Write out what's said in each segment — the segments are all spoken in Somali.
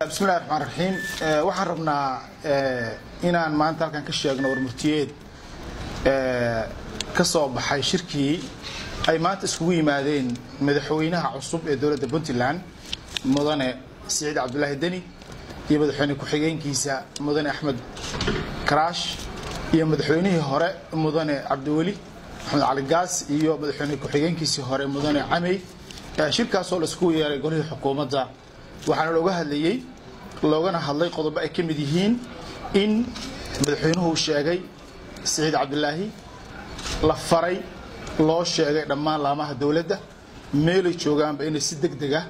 Bismillahi raxmaan raxiim. Waxaan rabnaa inaan maanta halkan ka sheegno warmurtiyeed ka soo baxay shirkii ay maanta iskugu yimaadeen madaxweynaha cusub ee dowladda Puntland, Mudane Siciid Cabdulaahi Deni, iyo madaxweyne ku-xigeenkiisa Mudane Axmed Karaash, iyo madaxweynihii hore Mudane Cabdiweli Axmed Cali Gaas, iyo madaxweyne ku-xigeenkiisii hore Mudane Camey. Shirkaasoo la iskugu yeeray golihii xukuumadda, waxaana looga hadlayey loogana hadlay qodobo ay ka mid yihiin in madaxweynuhu sheegay Siciid Cabdilaahi la faray, loo sheegay dhammaan laamaha dowladda meelay joogaanba inay si deg deg ah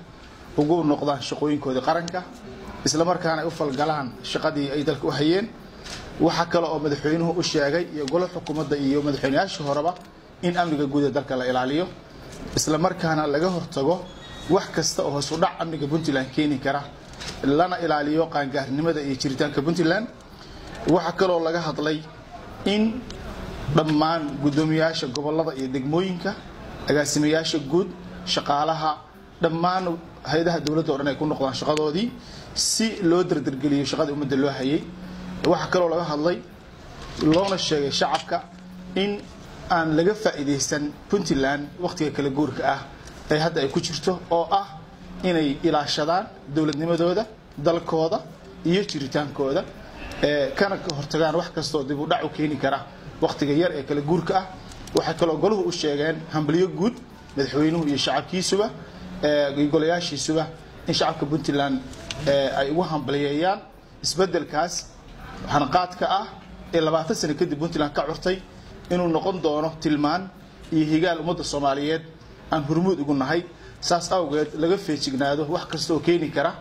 ugu noqdaan shaqooyinkoodii qaranka, isla markaana ay u falgalaan shaqadii ay dalka u hayeen. Waxaa kale oo madaxweynuhu u sheegay iyo golo xukuumadda iyo madaxweyneyaashii horeba in amniga guud ee dalka la ilaaliyo, isla markaana laga hortago wax kasta oo hoos u dhac amniga Puntland keeni kara, lana ilaaliyo qaangaarnimada iyo jiritaanka Puntland. Waxaa kaloo laga hadlay in dhammaan guddoomiyaasha gobollada iyo degmooyinka, agaasimayaasha guud, shaqaalaha dhammaan hay-adaha dowladda o dhan ay ku noqdaan shaqadoodii si loo dardargeliyo shaqadii ummadda loo hayay. Waxaa kaloo laga hadlay loona sheegay shacabka in aan laga faa'iidaysan Puntland wakhtiga kala guurka ah ee hadda ay ku jirto, oo ah inay ilaashadaan dowladnimadooda, dalkooda iyo jiritaankooda, kana hortagaan wax kastoo dib u dhac u keeni kara wakhtiga yar ee kala guurka ah. Waxay kaloo goluhu u sheegeen hambalyo guud madaxweynuhu iyo shacabkiisuba iyo golayaashiisuba in shacabka Puntland ay ugu hambalyeeyaan isbeddelkaas hanqaadka ah ee 20 sano kadib Puntland ka curtay, inuu noqon doono tilmaan iyo higaal ummadda Soomaaliyeed aan hurmuud ugu nahay. Saas awgeed laga feejignaado wax kasta oo keeni kara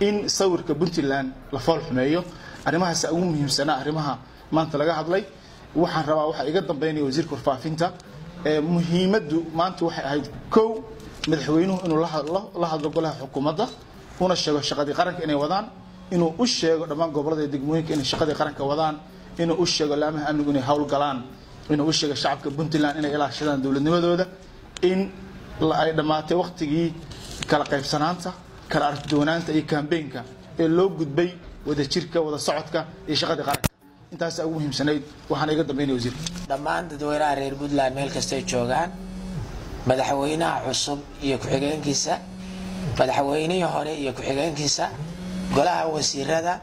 in sawirka Puntland la fool xumeeyo. Arrimahaas ugu muhiimsanaa arrimaha maanta laga hadlay. Waxaan rabaa, waxaa iga dambeynaya wasiirka warfaafinta. Muhiimaddu maanta waxay ahayd kow, madaxweynuhu inuu la hadlo golaha xukuumadda, una sheego shaqadii qaranka inay wadaan, inuu u sheego dhammaan gobollada iyo degmooyinka inay shaqadii qaranka wadaan, inuu u sheego laamaha amnigu inay howlgalaan, inuu u sheego shacabka Puntland inay ilaashadaan dowladnimadooda, in ay dhammaatay wakhtigii kala qaybsanaanta, kala aragtidoonaanta iyo kambeenka ee loo gudbay wadajirka, wada socodka iyo shaqadii qaranka. Intaasa ugu muhiimsanayd. Waxaana iga dambeynaya wasiirka. Dhammaan dadweynaha reer Puntland meel kastay joogaan, madaxweynaha cusub iyo ku-xigeenkiisa, madaxweynihii hore iyo ku-xigeenkiisa, golaha wasiirada,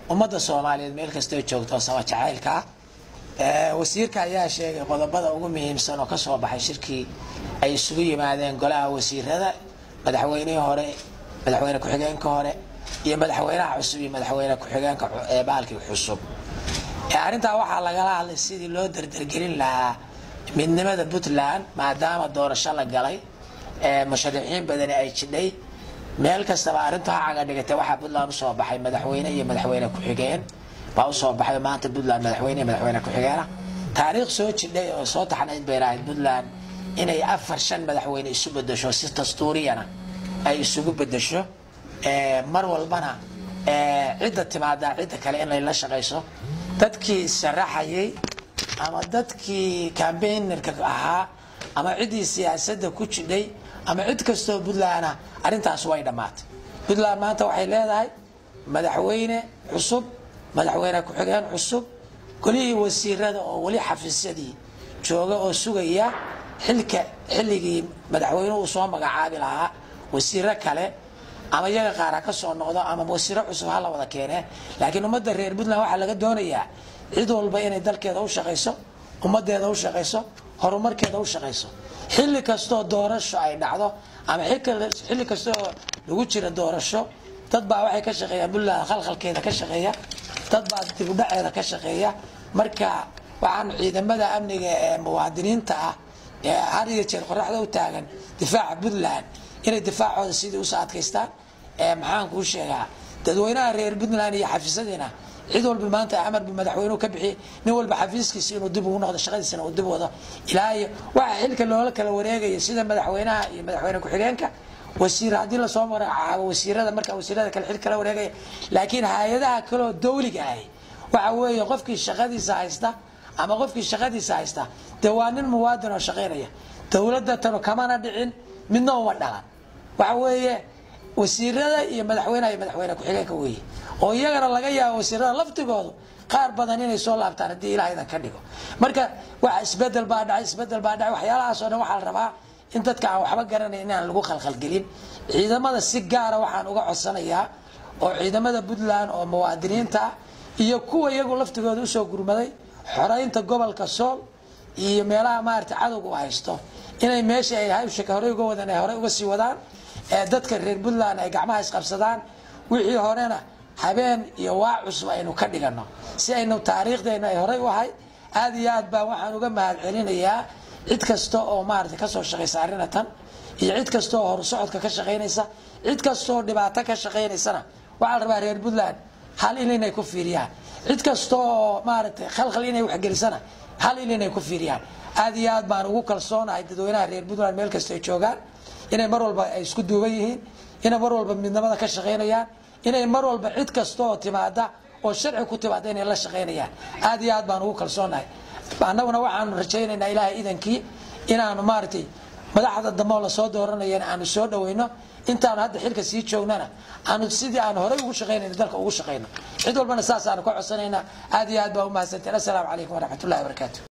ummadda Soomaaliyeed meel kastay joogto sama jacaylka ah, wasiirka ayaa sheegay qodobada ugu muhiimsan oo kasoo baxay shirkii ay isugu yimaadeen golaha wasiirada, madaxweynihii hore, madaxweyne ku-xigeenka hore iyo madaxweynaha cusub iyo madaxweyne ku-xigeenka baalkii cusub. Arrintaa waxaa lagala hadlay sidii loo dardargelin lahaa midnimada Puntland, maadaama doorasho la galay, musharaxiin badani ay jidhay meel kastaba. Arrintu ha caga dhigatay, waxaa Puntland usoo baxay madaxweyne iyo madaxweyne ku-xigeen baa usoo baxay maanta Puntland, madaxweyne iyo madaxweyne ku-xigeena. Taariikh soo jidhay oo soo taxnayd bay lahayd Puntland inay 4 5 madaxweyne isu bedesho, si dastuuriyana ay isugu bedesho, mar walbana cidda timaadaa cidda kale inay la shaqayso. Dadkii sharaxayay ama dadkii campaignerka ahaa ama ciddii siyaasadda ku jidhay ama cid kastoo Puntlandna, arrintaas way dhammaatay. Puntland maanta waxay leedahay madaxweyne cusub, madaxweyne ku-xigeen cusub, golihii wasiirada oo weli xafiisyadii jooga oo sugaya xilka xilligii madaxweynuhu uu soo magacaabi lahaa wasiiro kale, ama iyaga qaar ha ka soo noqdo ama wasiiro cusub ha la wada keenee. Laakiin ummadda reer Puntland waxaa laga doonayaa cid walba inay dalkeeda u shaqayso, ummadeeda u shaqayso, horumarkeeda u shaqayso. Xilli kastoo doorasho ay dhacdo ama xilli kastoo lagu jira doorasho, dad baa waxay ka shaqeeyaan Puntland khalkhalkeeda ka shaqeeya, dad baa dib u dhaceeda ka shaqeeya. Marka waxaan ciidamada amniga ee muwaadiniinta ah ee har iyo jeer qoraxda u taagan difaaca Puntland inay difaacooda sidii usoo adkaystaan. Maxaan kuu sheegaa, dadweynaha reer Puntland iyo xafiisyadiina cid walba maanta amar bu madaxweynuhu ka bixiyey, nin walba xafiiskiisa inuu dib ugu noqdo, shaqadiisana uu dib wado ilaa iyo waxa xilka loola kala wareegaya, sida madaxweynaha iyo madaxweyne ku-xigeenka, wasiir haddii lasoo magacaabo wasiirada, marka wasiirada kale xil kala wareegaya. Laakiin hay-adaha kaleoo dawliga ahi waxa weeye qofkii shaqadiisa haysta ama qofkii shaqadiisa haysta dee waa nin muwaadin oo shaqaynaya. Dowladda tanu kamana dhicin, midna uma dhalan. Waxa weeye Wasiirada iyo madaxweynaha iyo madaxweyne ku-xigeenka weeye, oo iyagana laga yaabo wasiirada laftigoodu qaar badan inay soo laabtaan haddii Ilaah idan ka dhigo. Marka waxa isbedel baa dhacay, isbedel baa dhacay. Waxyaalahaas oo dhan waxaa la rabaa in dadka aan waxba garanayn inaan lagu khalkhalgelin. Ciidamada si gaara waxaan uga codsanayaa, oo ciidamada Puntland oo muwaadiniinta iyo kuwa iyagu laftigooda usoo gurmaday xoreynta gobolka Sool iyo meelaha maarata cadowga u haysto, inay meesha ay hawsha horey uga wadaan ay horey uga sii wadaan, ee dadka reer Puntland ay gacmaha isqabsadaan, wixii horena habeen iyo waa cusub aynu ka dhigano si aynu taariikhdeenu ay horey u ahayd. Aad iyo aad baan waxaan uga mahad celinayaa cid kasta oo maarata kasoo shaqaysa arrinatan, iyo cid kasta oo horusocodka ka shaqaynaysa, cid kasta oo dhibaato ka shaqaynaysana. Waxaa la rabaa reer Puntland hal il inay ku fiiriyaan, cid kasta oo maaragtay khalkhal inay waxgelisana hal il inay ku fiiriyaan. Aad iyo aad baan ugu kalsoonahay dadweynaha reer Puntland meel kasta ay joogaan inay mar walba ay isku duuban yihiin, inay mar walba midnimada ka shaqaynayaan, inay mar walba cid kasta oo timaada oo sharci ku timaada inay la shaqaynayaan. Aad iyo aad baan ugu kalsoonahay. Annaguna waxaanu rajaynaynaa Ilaahay idankii inaanu maaragtay madaxda dambe oo lasoo dooranayana aanu soo dhaweyno, intaanu hadda xilka sii joognana aanu sidii aan horey ugu shaqaynayno dalka ugu shaqayno. Cid walbana saas aanu ka codsanaynaa. Aad iyo aad baa umahadsanteen. Assalaamu calaykum waraxmatullahi wabarakaatu.